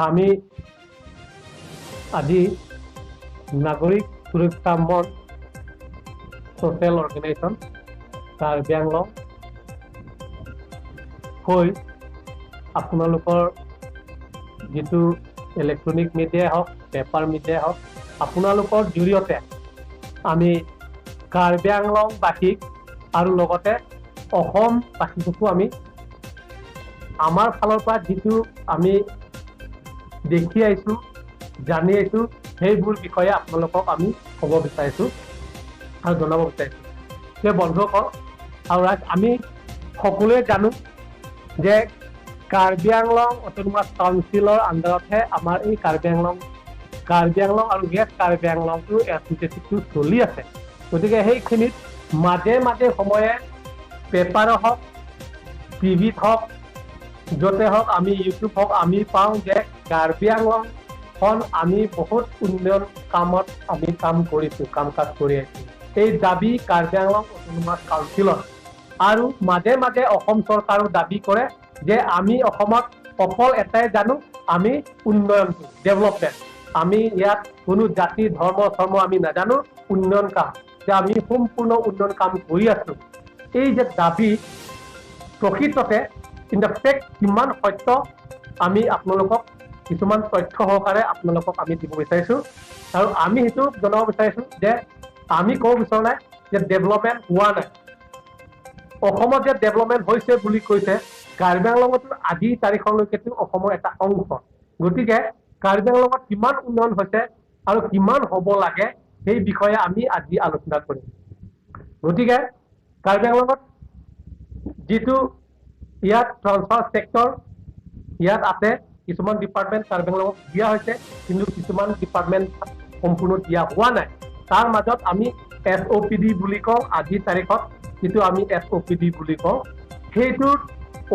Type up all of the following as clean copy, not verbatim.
আমি আজি নাগৰিক সুৰক্ষা মঞ্চ ছ'চিয়েল অৰ্গেনাইজেশ্যন কাৰ্বি আংলং হৈ আপোনালোকৰ যিটো ইলেক্ট্ৰনিক মিডিয়াই হওক, পেপাৰ মিডিয়াই হওক, আপোনালোকৰ জৰিয়তে আমি কাৰ্বি আংলংবাসীক আৰু লগতে অসমবাসীকো আমি আমাৰ ফালৰ পৰা যিটো আমি দেখি আহিছোঁ, জানি আহিছোঁ, সেইবোৰ বিষয়ে আপোনালোকক আমি ক'ব বিচাৰিছোঁ আৰু জনাব বিচাৰিছোঁ যে বন্ধুসকল আৰু ৰাইজ, আমি সকলোৱে জানো যে কাৰ্বি আংলং অট'নমাছ কাউন্সিলৰ আণ্ডাৰতহে আমাৰ এই কাৰ্বি আংলং আৰু ৱেষ্ট কাৰ্বি আংলংটো এছ'চিয়েটিভটো চলি আছে। গতিকে সেইখিনিত মাজে মাজে সময়ে পেপাৰত হওক, টিভিত হওক, য'তে হওক, আমি ইউটিউব হওক, আমি পাওঁ যে কাৰ্বি আংলংখন আমি বহুত উন্নয়ন কামত আমি কাম কৰিছোঁ, কাম কাজ কৰি আহিছোঁ। এই দাবী কাৰ্বি আংলং অট'নমাছ কাউন্সিলৰ। আৰু মাজে মাজে অসম চৰকাৰেও দাবী কৰে যে আমি অসমত অকল এটাই জানো, আমি উন্নয়নটো, ডেভেলপমেণ্ট। আমি ইয়াত কোনো জাতি, ধৰ্ম ধৰ্ম আমি নাজানো, উন্নয়ন কাম যে আমি সম্পূৰ্ণ উন্নয়ন কাম কৰি আছো। এই যে দাবী, প্ৰকৃততে ইন the fact কিমান সত্য, আমি আপোনালোকক কিছুমান তথ্য সহকাৰে আপোনালোকক আমি দিব বিচাৰিছো। আৰু আমি সেইটো জনাব বিচাৰিছো যে আমি ক'ব বিচৰা নাই যে ডেভেলপমেণ্ট হোৱা নাই। অসমত যে ডেভেলপমেণ্ট হৈছে বুলি কৈছে, কাৰ্বি আংলঙতো আজিৰ তাৰিখলৈকেতো অসমৰ এটা অংশ। গতিকে কাৰ্বি আংলঙত কিমান উন্নয়ন হৈছে আৰু কিমান হ'ব লাগে, সেই বিষয়ে আমি আজি আলোচনা কৰিম। গতিকে কাৰ্বি আংলঙত যিটো ইয়াত ট্ৰান্সফাৰ ছেক্টৰ ইয়াত আছে, কিছুমান ডিপাৰ্টমেণ্ট কাৰ্বি আংলঙক দিয়া হৈছে, কিন্তু কিছুমান ডিপাৰ্টমেণ্ট সম্পূৰ্ণ দিয়া হোৱা নাই। তাৰ মাজত আমি এছ অ' পি ডি বুলি কওঁ, আজিৰ তাৰিখত যিটো আমি এছ অ' পি ডি বুলি কওঁ, সেইটোৰ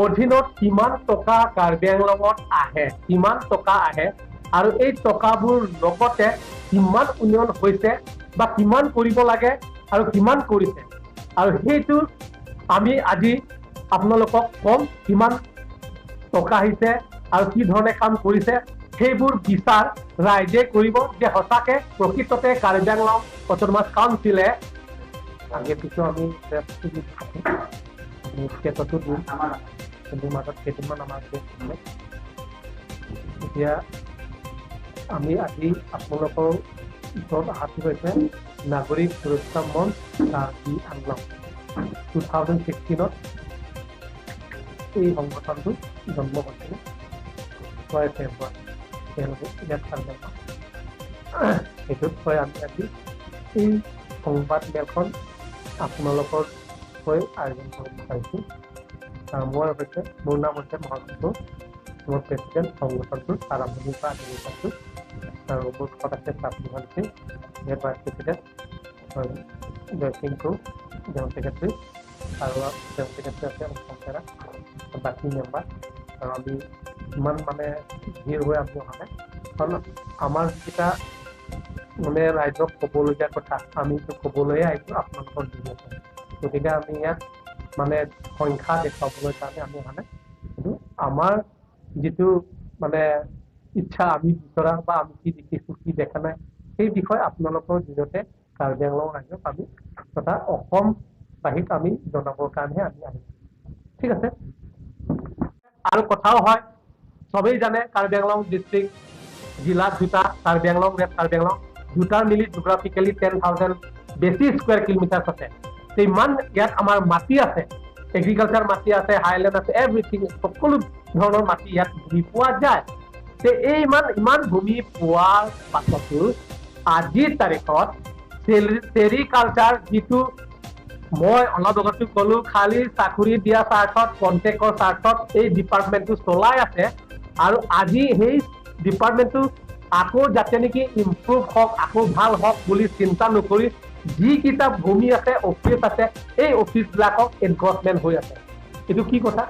অধীনত কিমান টকা কাৰ্বি আংলঙত আহে, কিমান টকা আহে আৰু এই টকাবোৰ লগতে কিমান উন্নয়ন হৈছে বা কিমান কৰিব লাগে আৰু কিমান কৰিছে, আৰু সেইটো আমি আজি আপোনালোকক ক'ম। কিমান টকা আহিছে আৰু কি ধৰণে কাম কৰিছে, সেইবোৰ বিচাৰ ৰাইজে কৰিব যে সঁচাকে প্ৰকৃততে কাৰ্বি আংলং অট'নমাছ কাউন্সিলে আগে পিছে আমি ষ্টেটতো দিম, কিন্তু মাজত কেইদিনমান আমাৰ এতিয়া আমি আজি আপোনালোকৰ ওচৰত অহাটো হৈছে নাগৰিক সুৰক্ষা মঞ্চ কাৰ্বি আংলং। 2016ত এই সংগঠনটো জন্ম হৈছিলে, 6 ফেব্ৰুৱাৰী। তেওঁলোকে ইয়াত কাৰ্বি আংলং সেইটোত হয়। আমি আজি এই সংবাদ মেলখন আপোনালোকৰ হৈ আয়োজন কৰিব বিচাৰিছোঁ। আৰু মই হৈছে, মোৰ নাম হৈছে মহান্ত, মই প্ৰেচিডেণ্ট সংগঠনটোৰ আৰম্ভণিৰ পৰা আদি আছোঁ। আৰু মোৰ কাষত আছে চাপমোহন সিং, ইয়াত vice president, Jaising crew, general secretary, আৰু জেনেৰেল ছেক্ৰেটাৰী আছে অসম সেনা, বাকী মেম্বাৰ। আৰু আমি ইমান মানে ভিৰ হৈ আমি অহা নাই, কাৰণ আমাৰ যিকেইটা মানে ৰাইজক ক'বলগীয়া কথা, আমি ক'বলৈয়ে আহিছোঁ আপোনালোকৰ জৰিয়তে। গতিকে আমি ইয়াত মানে সংখ্যা দেখুৱাবলৈ কাৰণে আমি অহা নাই, কিন্তু আমাৰ যিটো মানে ইচ্ছা, আমি বিচৰা বা আমি কি দেখিছোঁ, কি দেখা নাই, সেই বিষয়ে আপোনালোকৰ জৰিয়তে কাৰ্বি আংলং ৰাইজক আমি তথা অসমবাসীক আমি জনাবৰ কাৰণেহে আমি আহিছোঁ। ঠিক আছে। আৰু কথাও হয়, চবেই জানে কাৰ্বি আংলং ডিষ্ট্ৰিক্ট জিলা দুটা, কাৰ্বি আংলং, ৱেষ্ট কাৰ্বি আংলং, দুটাৰ মিলি জিঅ'গ্ৰাফিকেলি 10,000 বেছি স্কুৱেৰ কিলোমিটাৰ্ছ আছে। ইমান ইয়াত আমাৰ মাটি আছে, এগ্ৰিকালচাৰ মাটি আছে, হাইলেণ্ড আছে, এভৰিথিং, সকলো ধৰণৰ মাটি ইয়াত ভূমি পোৱা যায়। এই ইমান ইমান ভূমি পোৱাৰ পাছতো আজিৰ তাৰিখত চেৰিকালচাৰ, যিটো মই অলপ আগতে ক'লো, খালী চাকৰি দিয়া স্বাৰ্থত, কণ্টেক্টৰ স্বাৰ্থত এই ডিপাৰ্টমেণ্টটো চলাই আছে। আৰু আজি সেই ডিপাৰ্টমেণ্টটো আকৌ যাতে নেকি ইম্প্ৰুভ হওক, আকৌ ভাল হওক বুলি চিন্তা নকৰি যিকেইটা ভূমি আছে, অফিচ আছে, এই অফিচবিলাকক এনক্ৰচমেণ্ট হৈ আছে। এইটো কি কথা?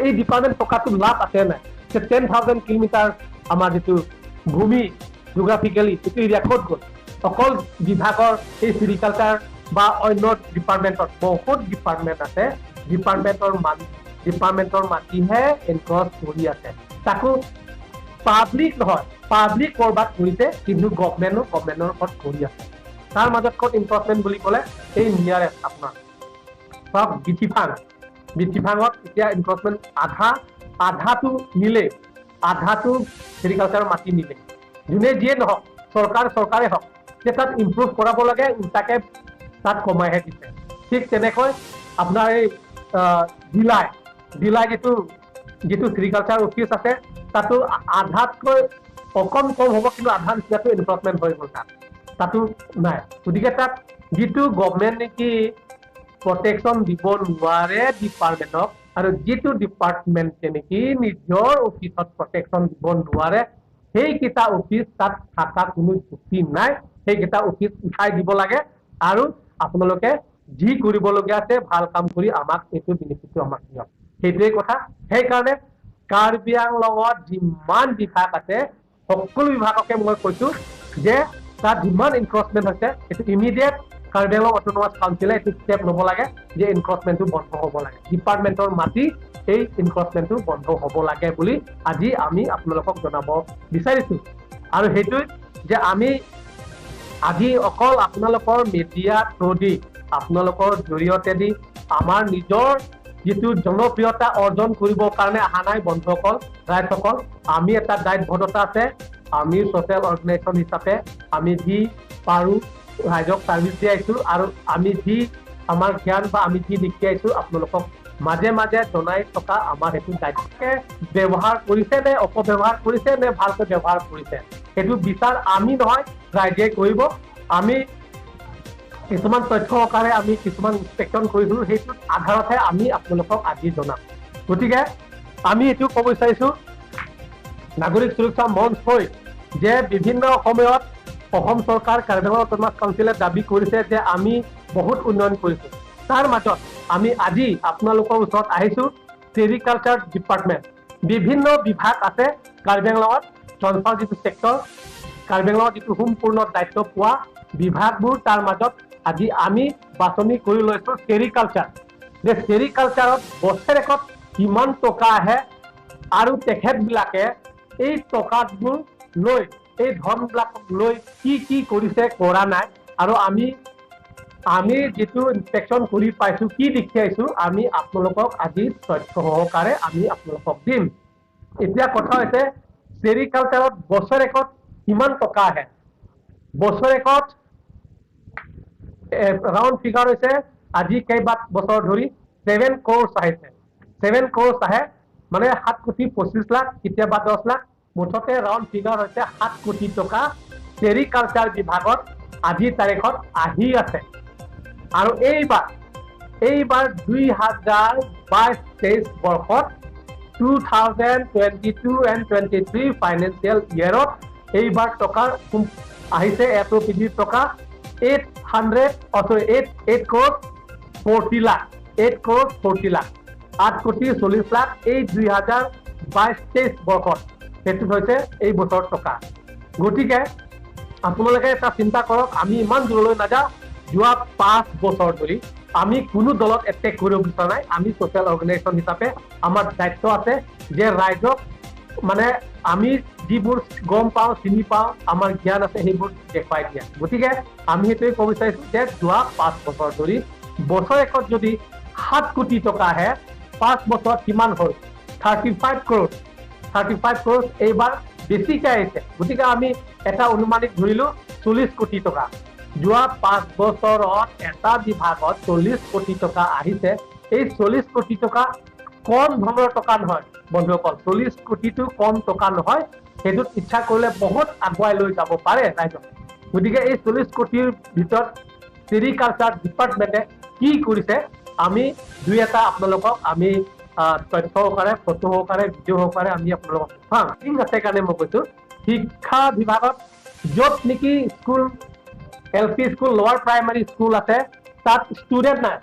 এই ডিপাৰ্টমেণ্ট থকাটো লাভ আছে নাই? 10,000 কিলোমিটাৰ আমাৰ যিটো ভূমি জিঅ'গ্ৰাফিকেলি, এইটো এৰিয়া ক'ত গ'ল? অকল বিভাগৰ এই চিৰিকালচাৰ বা অন্য ডিপাৰ্টমেণ্টত বহুত ডিপাৰ্টমেণ্ট আছে, ডিপাৰ্টমেণ্টৰ মান ডিপাৰ্টমেণ্টৰ মাটিহে এনক্ৰচ কৰি আছে। তাকো পাব্লিক নহয়, পাব্লিক ক'ৰবাত কৰিছে, কিন্তু গভমেণ্টো গভমেণ্টৰ ওপৰত কৰি আছে। তাৰ মাজত ক'ত ইনক্ৰচমেণ্ট বুলি ক'লে, এই নিয়াৰেষ্ট আপোনাৰ চাওক বিথিফাং। বিথিফাঙত এতিয়া ইনক্ৰচমেণ্ট আধাটো নিলে, আধাটো চেৰিকালচাৰৰ মাটি নিলে। যোনে যিয়ে নহওক, চৰকাৰ চৰকাৰে হওক, যে তাত ইম্প্ৰুভ কৰাব লাগে, উল্টাকে তাত কমাইহে দিছে। ঠিক তেনেকৈ আপোনাৰ এই ডিলাই ডিলাই যিটো চেৰিকালচাৰ অফিচ আছে, তাতো আধাতকৈ অকণ কম হ'ব, কিন্তু আধা নিচিনাটো ইনক্ৰচমেণ্ট হৈ গ'ল তাত, তাতো নাই। গতিকে তাত যিটো গভমেণ্ট নেকি প্ৰটেকশ্যন দিব নোৱাৰে ডিপাৰ্টমেণ্টক, আৰু যিটো ডিপাৰ্টমেণ্টে নেকি নিজৰ অফিচত প্ৰটেকশ্যন দিব নোৱাৰে, সেইকেইটা অফিচ তাত থকা কোনো যুক্তি নাই। সেইকেইটা অফিচ উঠাই দিব লাগে আৰু আপোনালোকে যি কৰিবলগীয়া আছে ভাল কাম কৰি আমাক এইটো বেনিফিটটো আমাক দিয়ক, সেইটোৱেই কথা। সেইকাৰণে কাৰ্বি আংলঙত যিমান বিভাগ আছে, সকলো বিভাগকে মই কৈছো যে তাত যিমান ইনক্ৰচমেণ্ট হৈছে, এইটো ইমিডিয়েট কাৰ্বি আংলং অট'নমাছ কাউন্সিলে এইটো ষ্টেপ ল'ব লাগে যে ইনক্ৰচমেণ্টটো বন্ধ হ'ব লাগে, ডিপাৰ্টমেণ্টৰ মাটি এই ইনক্ৰচমেণ্টটো বন্ধ হ'ব লাগে বুলি আজি আমি আপোনালোকক জনাব বিচাৰিছো। আৰু সেইটোৱে যে আমি আজি অকল আপোনালোকৰ মিডিয়া থ্ৰু দি, আপোনালোকৰ জৰিয়তে দি আমাৰ নিজৰ যিটো জনপ্ৰিয়তা অৰ্জন কৰিবৰ কাৰণে অহা নাই। বন্ধুসকল, ৰাইজসকল, আমি এটা দায়বদ্ধতা আছে। আমি ছ'চিয়েল অৰ্গেনাইজেশ্যন হিচাপে আমি যি পাৰোঁ ৰাইজক চাৰ্ভিচ দি আহিছোঁ, আৰু আমি যি আমাৰ জ্ঞান বা আমি যি দেখি আহিছোঁ আপোনালোকক মাজে মাজে জনাই থকা আমাৰ সেইটো দায়িত্ব। ব্যৱহাৰ কৰিছে নে অপব্যৱহাৰ কৰিছে নে ভালকৈ ব্যৱহাৰ কৰিছে, সেইটো বিচাৰ আমি নহয়, ৰাইজে কৰিব। আমি কিছুমান তথ্য সহকাৰে আমি কিছুমান ইনস্পেকশ্যন কৰিছিলোঁ, সেইটোৰ আধাৰতহে আমি আপোনালোকক আজি জনাম। গতিকে আমি এইটো ক'ব বিচাৰিছোঁ নাগৰিক সুৰক্ষা মঞ্চ হৈ যে বিভিন্ন সময়ত অসম চৰকাৰ, কাৰ্বি আংলং অট'নমাছ কাউন্সিলে দাবী কৰিছে যে আমি বহুত উন্নয়ন কৰিছোঁ। তাৰ মাজত আমি আজি আপোনালোকৰ ওচৰত আহিছোঁ। চেৰিকালচাৰ ডিপাৰ্টমেণ্ট, বিভিন্ন বিভাগ আছে কাৰ্বি আংলঙত, ট্ৰান্সফাৰ যিটো ছেক্টৰ, কাৰ্বি আংলঙত যিটো সম্পূৰ্ণ দায়িত্ব পোৱা বিভাগবোৰ, তাৰ মাজত আজি আমি বাছনি কৰি লৈছোঁ চেৰিকালচাৰ, যে চেৰিকালচাৰত বছৰেকত কিমান টকা আহে আৰু তেখেতবিলাকে এই টকাবোৰ লৈ, এই ধনবিলাক লৈ কি কি কৰিছে, কৰা নাই, আৰু আমি যিটো ইনস্পেকশ্যন কৰি পাইছোঁ, কি দেখি আহিছোঁ, আমি আপোনালোকক আজি তথ্য সহকাৰে আমি আপোনালোকক দিম। এতিয়া কথা হৈছে চেৰিকালচাৰত বছৰেকত কিমান টকা আহে? বছৰেকত ৰাউণ্ড ফিগাৰ হৈছে আজি কেইবা বছৰ ধৰি 7 ক্ৰ'ৰ্ছ আহিছে। 7 ক্ৰ'ৰ্ছ আহে মানে 7 কোটি 25 লাখ, কেতিয়াবা 10 লাখ, মুঠতে ৰাউণ্ড ফিগাৰ হৈছে 7 কোটি টকা চেৰিকালচাৰ বিভাগত আজিৰ তাৰিখত আহি আছে। আৰু এইবাৰ 2022-23 বৰ্ষত, 2022 and 23 financial ইয়েৰত এইবাৰ টকা আহিছে এছ অ' পি ডিৰ টকা 800, sorry, 8 crore 40 lakh, 8 crore 40 lakh, 8 কোটি 40 লাখ এই 2022-23 বৰ্ষত। সেইটো হৈছে এই বছৰৰ টকা। গতিকে আপোনালোকে এটা চিন্তা কৰক, আমি ইমান দূৰলৈ নাযাওঁ। যোৱা 5 বছৰ ধৰি আমি কোনো দলত এটেক কৰিব বিচৰা নাই। আমি ছ'চিয়েল অৰ্গেনাইজেশ্যন হিচাপে আমাৰ দায়িত্ব আছে যে ৰাইজক মানে আমি যিবোৰ গম পাওঁ, চিনি পাওঁ, আমাৰ জ্ঞান আছে, সেইবোৰ দেখুৱাই দিয়া। গতিকে আমি সেইটোৱে ক'ব বিচাৰিছো যে যোৱা 5 বছৰ ধৰি বছৰেকত যদি 7 কোটি টকা আহে, 5 বছৰত কিমান হ'ল? 35 crore। 35 crore এইবাৰ বেছিকে আহিছে। গতিকে আমি এটা অনুমানিক ধৰিলো 40 কোটি টকা। যোৱা 5 বছৰত এটা বিভাগত 40 কোটি টকা আহিছে। এই 40 কোটি টকা কম ধৰণৰ টকা নহয় বন্ধুসকল। 40 কোটিটো কম টকা নহয়। সেইটোত ইচ্ছা কৰিলে বহুত আগুৱাই লৈ যাব পাৰে ৰাইজক। গতিকে এই 40 কোটিৰ ভিতৰত চেৰিকালচাৰ ডিপাৰ্টমেণ্টে কি কৰিছে, আমি দুই এটা আপোনালোকক আমি তথ্য সহকাৰে, ফটো সহকাৰে, ভিডিঅ' সহকাৰে আমি আপোনালোকক দেখুৱাম। ঠিক আছে, কাৰণে মই কৈছো শিক্ষা বিভাগত য'ত নেকি school, LP school, lower primary school আছে, তাত ষ্টুডেণ্ট নাই,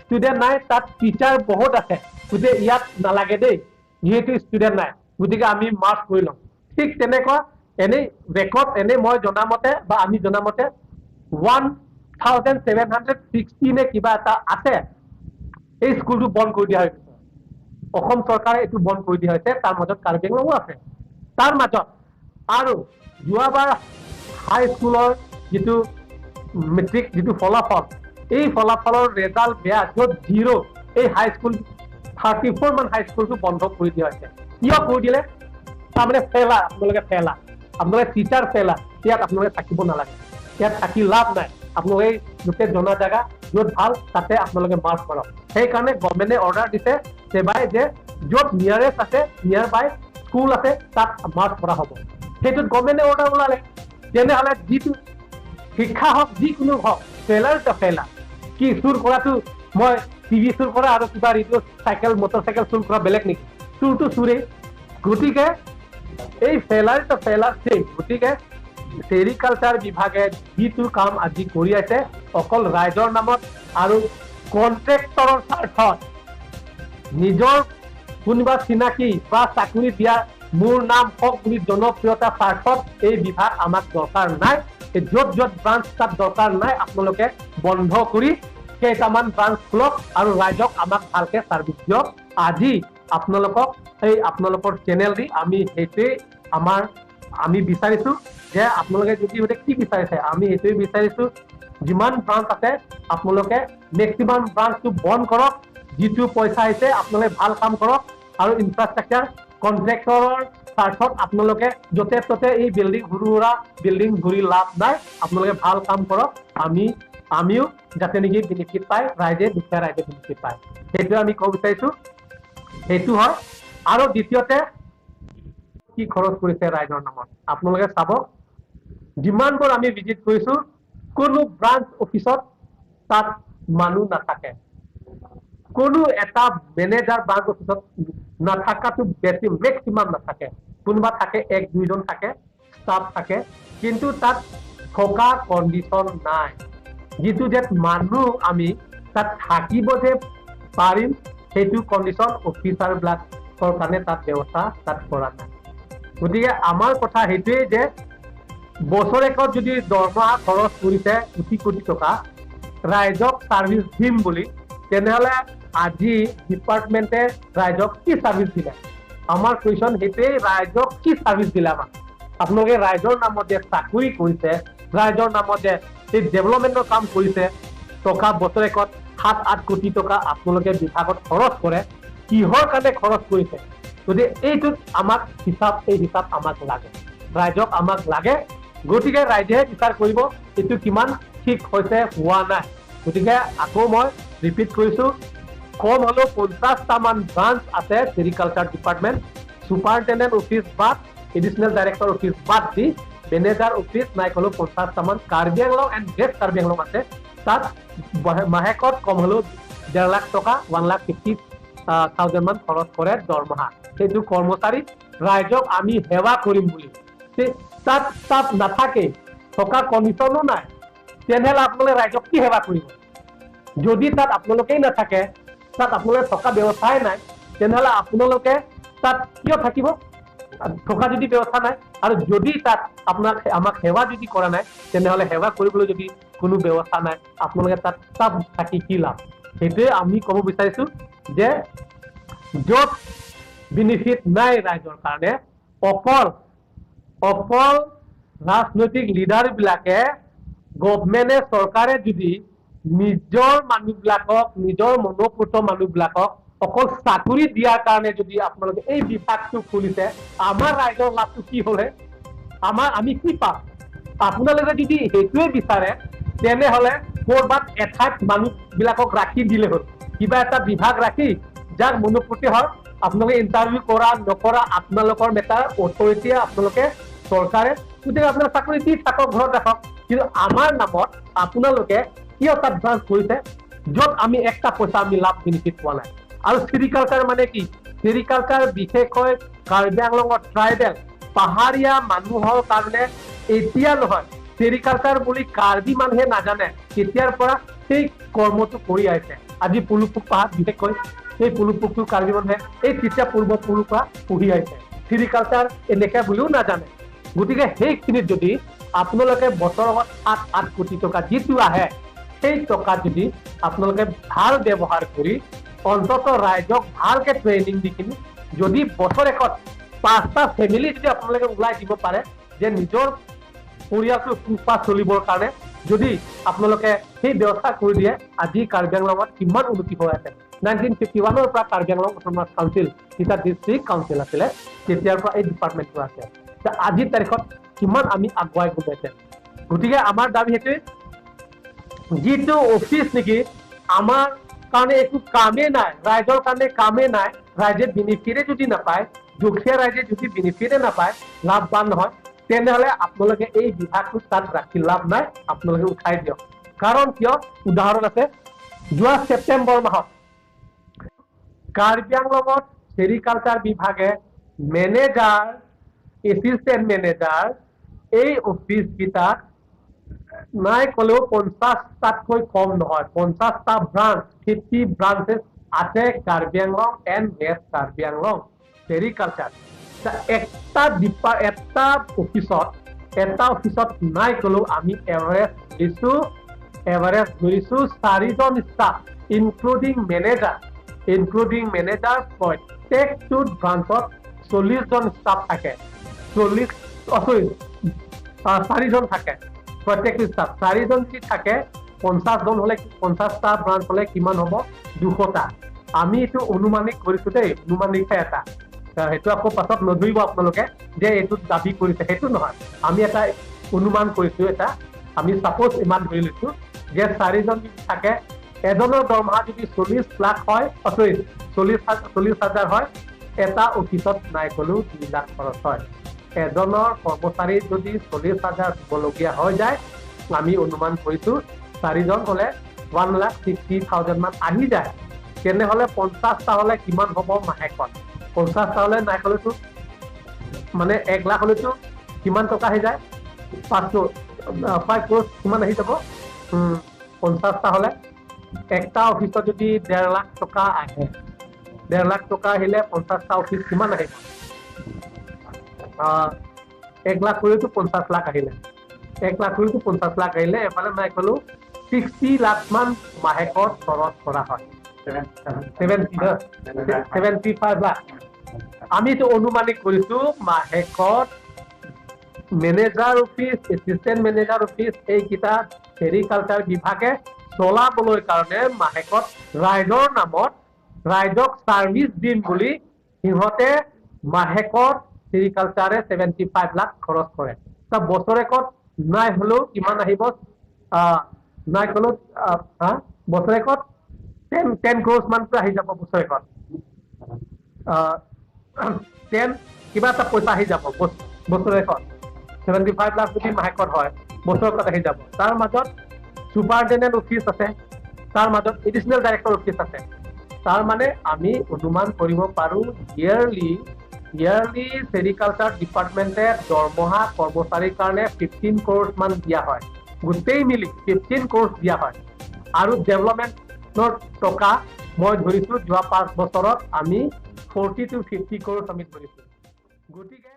ষ্টুডেণ্ট নাই, তাত টিচাৰ বহুত আছে। গতিকে ইয়াত নালাগে দেই, যিহেতু ষ্টুডেণ্ট নাই, গতিকে আমি মাৰ্চ কৰি ল'ম। ঠিক তেনেকুৱা এনেই ৰেকৰ্ড, এনেই মই জনামতে বা আমি জনামতে 1760 নে কিবা এটা আছে। এই স্কুলটো বন্ধ কৰি দিয়া হৈছে। অসম চৰকাৰে এইটো বন্ধ কৰি দিয়া হৈছে। তাৰ মাজত কাৰ্বি আংলঙো আছে। তাৰ মাজত আৰু যোৱাবাৰ হাইস্কুলৰ যিটো মেট্ৰিক যিটো ফলাফল, এই ফলাফলৰ ৰেজাল্ট বেয়া, য'ত জিৰ', এই হাইস্কুল 34 মান হাইস্কুলটো বন্ধ কৰি দিয়া হৈছে। কিয় কৰি দিলে? তাৰমানে ফেলাৰ, আপোনালোকে ফেলাৰ, আপোনালোকে টিচাৰ ফেলাৰ, ইয়াত আপোনালোকে থাকিব নালাগে, ইয়াত থাকি লাভ নাই। আপোনালোকে গোটেই জনা জেগা য'ত ভাল তাতে আপোনালোকে মাৰ্চ কৰক। সেইকাৰণে গভমেণ্টে অৰ্ডাৰ দিছে ছেবাই যে য'ত নিয়াৰেষ্ট আছে, নিয়াৰ বাই স্কুল আছে, তাত মাৰ্চ কৰা হ'ব। সেইটোত গভমেণ্টে অৰ্ডাৰ ওলালে। তেনেহ'লে যিটো শিক্ষা হওক, যিকোনো হওক, ফেলাৰ তো ফেলাৰ। কি চুৰ কৰাটো, মই টিভি চুৰ কৰা আৰু কিবা ৰেডিঅ', চাইকেল, মটৰ চাইকেল চুৰ কৰা বেলেগ নেকি? চুৰটো চুৰেই। গতিকে এই ফেলাৰ তো ফেলাৰ ছেম। গতিকে চেৰিকালচাৰ বিভাগে যিটো কাম আজি কৰি আছে, অকল ৰাইজৰ নামত আৰু কণ্ট্ৰেক্টৰৰ স্বাৰ্থত, নিজৰ কোনোবা চিনাকি বা চাকৰি দিয়া মোৰ নাম হওক বুলি জনপ্ৰিয়তা স্বাৰ্থত, এই বিভাগ আমাক দৰকাৰ নাই। এই য'ত য'ত ব্ৰাঞ্চ তাত দৰকাৰ নাই। আপোনালোকে বন্ধ কৰি কেইটামান ব্ৰাঞ্চ খোলক আৰু ৰাইজক আমাক ভালকে চাৰ্ভিচ দিয়ক। আজি আপোনালোকক এই আপোনালোকৰ চেনেল দি আমি সেইটোৱেই আমি বিচাৰিছো যে আপোনালোকে যদি সোধে কি বিচাৰিছে, আমি সেইটোৱেই বিচাৰিছো, যিমান ব্ৰাঞ্চ আছে আপোনালোকে মেক্সিমাম ব্ৰাঞ্চটো বন্ধ কৰক। যিটো পইচা আহিছে, আপোনালোকে ভাল কাম কৰক আৰু ইনফ্ৰাষ্ট্ৰাকচাৰ কণ্ট্ৰেক্টৰৰ স্বাৰ্থত আপোনালোকে য'তে ত'তে এই বিল্ডিং, সৰু সুৰা বিল্ডিং ঘূৰি লাভ নাই। আপোনালোকে ভাল কাম কৰক, আমিও যাতে নেকি বেনিফিট পায়, ৰাইজে, দুখীয়া ৰাইজে বেনিফিট পায়, সেইটোৱে আমি ক'ব বিচাৰিছো। সেইটো হয়। আৰু দ্বিতীয়তে কি খৰচ কৰিছে ৰাইজৰ নামত, আপোনালোকে চাব, যিমানবোৰ আমি ভিজিট কৰিছো, কোনো ব্ৰাঞ্চ অফিচত তাত মানুহ নাথাকে। কোনো এটা মেনেজাৰ ব্ৰাঞ্চ অফিচত নাথাকাটো বেছি, মেক্সিমাম নাথাকে। কোনোবা থাকে, এক দুইজন থাকে, ষ্টাফ থাকে, কিন্তু তাত থকা কণ্ডিশ্যন নাই যিটো যে মানুহ আমি তাত থাকিব যে পাৰিম, সেইটো কণ্ডিশ্যন অফিচাৰবিলাকৰ কাৰণে তাত ব্যৱস্থা তাত কৰা নাই। গতিকে আমাৰ কথা সেইটোৱেই যে বছৰেকত যদি দৰমহা খৰচ কৰিছে কোটি কোটি টকা ৰাইজক চাৰ্ভিচ দিম বুলি, তেনেহ'লে আজি ডিপাৰ্টমেণ্টে ৰাইজক কি চাৰ্ভিচ দিলে? আমাৰ কুৱেশ্যন সেইটোৱেই, ৰাইজক কি চাৰ্ভিচ দিলে আমাক? আপোনালোকে ৰাইজৰ নামত যে চাকৰি কৰিছে, ৰাইজৰ নামত যে এই ডেভেলপমেণ্টৰ কাম কৰিছে, টকা বছৰেকত 7-8 কোটি টকা আপোনালোকে বিভাগত খৰচ কৰে, কিহৰ কাৰণে খৰচ কৰিছে? গতিকে এইটোত আমাক হিচাপ, এই হিচাপ আমাক লাগে, ৰাইজক আমাক লাগে। গতিকে ৰাইজেহে বিচাৰ কৰিব এইটো কিমান ঠিক হৈছে, হোৱা নাই। গতিকে আকৌ মই ৰিপিট কৰিছো, কম হ'লেও 50টামান ব্ৰাঞ্চ আছে চেৰিকালচাৰ ডিপাৰ্টমেণ্ট। ছুপাৰিণ্টেণ্ডেণ্ট অফিচ বাদ, এডিচনেল ডাইৰেক্টৰ অফিচ বাদ দি মেনেজাৰ অফিচ নাই হ'লেও 50টামান কাৰ্বি আংলং এণ্ড ৱেষ্ট কাৰ্বি আংলং আছে। তাত মাহেকত কম হ'লেও 1.5 লাখ টকা, 1,50,000 মান খৰচ কৰে দৰমহা সেইটো কৰ্মচাৰী। ৰাইজক আমি সেৱা কৰিম বুলি তাত তাত নাথাকে, থকা কণ্ডিশ্যনো নাই, তেনেহ'লে আপোনালোকে ৰাইজক কি সেৱা কৰিব? যদি তাত আপোনালোকেই নাথাকে, তাত আপোনালোকে থকা ব্যৱস্থাই নাই, তেনেহ'লে আপোনালোকে তাত কিয় থাকিব? থকা যদি ব্যৱস্থা নাই আৰু যদি তাত আপোনাক আমাক সেৱা যদি কৰা নাই, তেনেহ'লে সেৱা কৰিবলৈ যদি কোনো ব্যৱস্থা নাই, আপোনালোকে তাত ষ্টাফ থাকি কি লাভ? সেইটোৱে আমি ক'ব বিচাৰিছো যে য'ত বেনিফিট নাই ৰাইজৰ কাৰণে, অকল অকল ৰাজনৈতিক লিডাৰ বিলাকে, গভমেণ্টে, চৰকাৰে যদি নিজৰ মানুহবিলাকক, নিজৰ মনোপুত মানুহবিলাকক অকল চাকৰি দিয়াৰ কাৰণে যদি আপোনালোকে এই বিভাগটো খুলিছে, আমাৰ ৰাইজৰ লাভটো কি হ'লে? আমি কি পাম? আপোনালোকে যদি সেইটোৱে বিচাৰে, তেনেহ'লে ক'ৰবাত এঠাইত মানুহবিলাকক ৰাখি দিলে হ'ল, কিবা এটা বিভাগ ৰাখি যাক মনোপুতি হয়, আপোনালোকে ইণ্টাৰভিউ কৰা নকৰা আপোনালোকৰ মেটাৰ, অথৰিটিয়ে, আপোনালোকে চৰকাৰে, গতিকে আপোনালোকে চাকৰি দি থাকক, ঘৰত ৰাখক। কিন্তু আমাৰ নামত আপোনালোকে কিয় তাত ব্ৰাঞ্চ কৰিছে, য'ত আমি একটা পইচা আমি লাভ বেনিফিট পোৱা নাই? আৰু চেৰিকালচাৰ মানে কি? চেৰিকালচাৰ বিশেষকৈ কাৰ্বি আংলঙৰ ট্ৰাইবেল পাহাৰীয়া মানুহৰ কাৰণে এতিয়া নহয়, চেৰিকালচাৰ বুলি কাৰ্বি মানুহে নাজানে তেতিয়াৰ পৰা সেই কৰ্মটো কৰি আহিছে। আজি পুলুপুক পাহাৰ, বিশেষকৈ সেই পুলুপুকটো কাৰ্বি মানুহে এই তেতিয়া পূৰ্বপুৰুষৰ পৰা পুহি আহিছে। চেৰিকালচাৰ এনেকে বুলিও নাজানে। গতিকে সেইখিনিত যদি আপোনালোকে বছৰত 7-8 কোটি টকা যিটো আহে, সেই টকা যদি আপোনালোকে ভাল ব্যৱহাৰ কৰি অন্ততঃ ৰাইজক ভালকে ট্ৰেইনিং দি কিনি যদি বছৰেকত 5টা ফেমিলি যদি আপোনালোকে ওলাই দিব পাৰে যে নিজৰ পৰিয়ালটো পোহপাল চলিবৰ কাৰণে যদি আপোনালোকে সেই ব্যৱস্থা কৰি দিয়ে, আজি কাৰ্বি আংলঙত কিমান উন্নতি হৈ আছে। 1951ৰ পৰা কাৰ্বি আংলং অট'নমাছ কাউন্সিল, তেতিয়া ডিষ্ট্ৰিক্ট কাউন্সিল আছিলে, তেতিয়াৰ পৰা এই ডিপাৰ্টমেণ্টটো আছে। আজিৰ তাৰিখত কিমান আমি আগুৱাই গৈ আছে। গতিকে আমাৰ দাবী সেইটোৱে, যিটো অফিচ নেকি আমাৰ কাৰণে একো কামেই নাই, ৰাইজৰ কাৰণে কামেই নাই, ৰাইজে বেনিফিটে যদি নাপায়, দুখীয়া ৰাইজে যদি বেনিফিটে নাপায়, লাভৱান নহয়, তেনেহ'লে আপোনালোকে এই বিভাগটো তাত ৰাখি লাভ নাই, আপোনালোকে উঠাই দিয়ক। কাৰণ কিয়, উদাহৰণ আছে, যোৱা ছেপ্টেম্বৰ মাহত কাৰ্বি আংলঙত চেৰিকালচাৰ বিভাগে মেনেজাৰ, এছিষ্টেণ্ট মেনেজাৰ এই অফিচ কেইটাত নাই ক'লেও 50টাতকৈ কম নহয়, 50টা ব্ৰাঞ্চ, 50 ব্ৰাঞ্চেছ আছে Karbi Anglong and west Karbi Anglong sericulture. এটা অফিচত নাই ক'লেও আমি এভাৰেজ ধৰিছো 4জন ষ্টাফ, ইনক্লুডিং মেনেজাৰ প্ৰত্যেকটো ব্ৰাঞ্চত 40জন ষ্টাফ থাকে, 4জন থাকে প্ৰত্যেকটো ষ্টাফ। 4জন যদি থাকে, 50জন হ'লে, 50টা ব্ৰাঞ্চ হ'লে কিমান হ'ব? 200টা। আমি এইটো অনুমানিক কৰিছো দেই, অনুমানিকহে এটা, সেইটো আকৌ পাছত নধৰিব আপোনালোকে যে এইটো দাবী কৰিছে, সেইটো নহয়। আমি এটা অনুমান কৰিছো, এটা আমি ছাপ'জ ইমান ধৰি লৈছো যে 4জন যদি থাকে, এজনৰ দৰমহা যদি 40 লাখ হয়, চৰি 40 হাজাৰ হয়, এটা অফিচত নাই ক'লেও 2 লাখ খৰচ হয়। এজনৰ কৰ্মচাৰী যদি 40 হাজাৰ দিবলগীয়া হৈ যায়, আমি অনুমান কৰিছো 4জন হ'লে 1,60,000 মান আহি যায়। তেনেহ'লে 50টা হ'লে কিমান হ'ব মাহেকত? 50টা হ'লে নাই ক'লেতো মানে 1 লাখ হ'লেতো কিমান টকা আহি যায়? 5 ক্ৰ'ৰ কিমান আহি যাব? 50টা হ'লে একটা অফিচত যদি 1.5 লাখ টকা আহে, 1.5 লাখ টকা আহিলে 50টা অফিচ কিমান আহিব? 1 লাখ কৰিতো 50 লাখ আহিলে, 1 লাখ কৰিতো 50 লাখ আহিলে, এফালে নাই ক'লেও 60 লাখ মান মাহেকত খৰচ কৰা হয়, 75 লাখ। আমি এইটো অনুমানিক কৰিছো, মাহেকত manager office, assistant manager office এইকেইটা চেৰিকালচাৰ বিভাগে চলাবলৈ কাৰণে মাহেকত ৰাইজৰ নামত, ৰাইজক চাৰ্ভিচ দিম বুলি সিহঁতে মাহেকত চেৰিকালচাৰে 75 লাখ খৰচ কৰে। বছৰেকত নাই হ'লেও কিমান আহিব? নাই ক'লেও বছৰেকত 10 ক্ৰ'ৰ্ছ মানটো আহি যাব। বছৰেকত 10 কিবা এটা পইচা আহি যাব। বছৰেকত 75 লাখ যদি মাহেকত হয়, বছৰেকত আহি যাব। তাৰ মাজত চুপাৰিণ্টেণ্ডেণ্ট অফিচ আছে, তাৰ মাজত এডিচনেল ডাইৰেক্টৰ অফিচ আছে। তাৰ মানে আমি অনুমান কৰিব পাৰোঁ, ইয়াৰলি চেৰিকালচাৰ ডিপাৰ্টমেণ্টে দৰমহা কৰ্মচাৰীৰ কাৰণে 15 ক্ৰ'ৰ্ছ মান দিয়া হয়, গোটেই মিলি 15 ক্ৰ'ৰ্ছ দিয়া হয়। আৰু ডেভেলপমেণ্টৰ টকা মই ধৰিছোঁ, যোৱা 5 বছৰত আমি 40 টু 50 ক্ৰ'ৰ্ছ আমি ধৰিছোঁ। গতিকে